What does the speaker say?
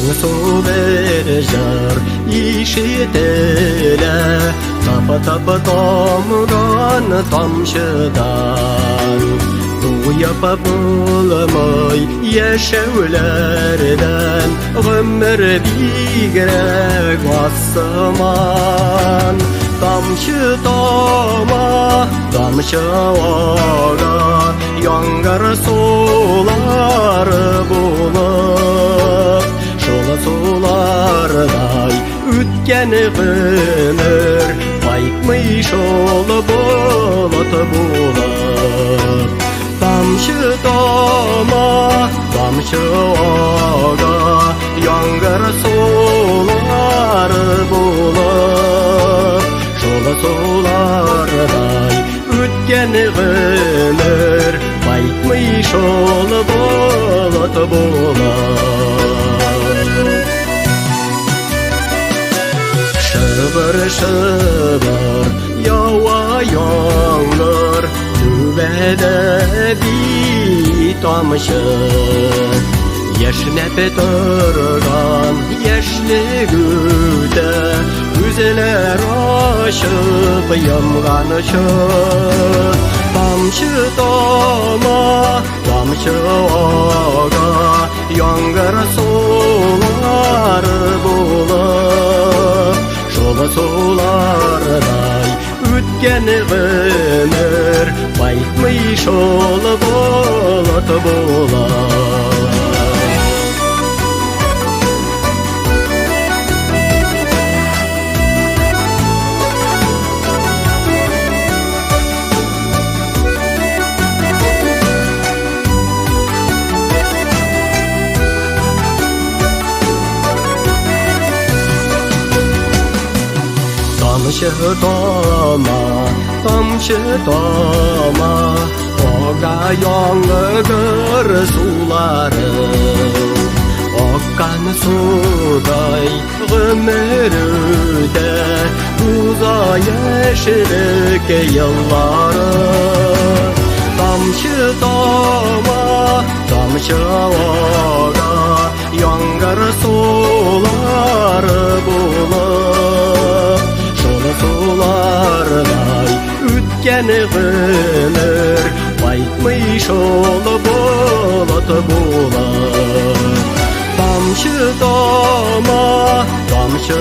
Моңсу бер җыр ишетелә, Тап-тап тамган тамчыдан. Туеп булмый яшәүләрдән, Гомер бигрәк аз сыман. Тамчы тама, тамчы ага, Яңгыр сулары булып, Шул сулардай үткән гомер кайтмый шул болыт булып. Тамчы тама, тамчы ага, Яңгыр сулары булып, Шул сулардай үткән гомер кайтмый шул болыт булып. Шыбыр шыбыр ява яңгыр, Түбәдә бит тамчы. Яшьнәп торган яшьлек үтә, Күзләр ачып йомганчы. Тамчы тама, тамчы ага, Яңгыр сулары булып, Шул сулардай үткән гомер кайтмый шул болыт булып. Тамчы тама, тамчы тама, Ага яңгыр сулары. Аккан судай гомер үтә, Уза яшьлек еллары. Тамчы тама, тамчы ага, Яңгыр сулары булып, Шул сулардай үткән гомер кайтмый шул болыт булып. Тамчы тама, тамчы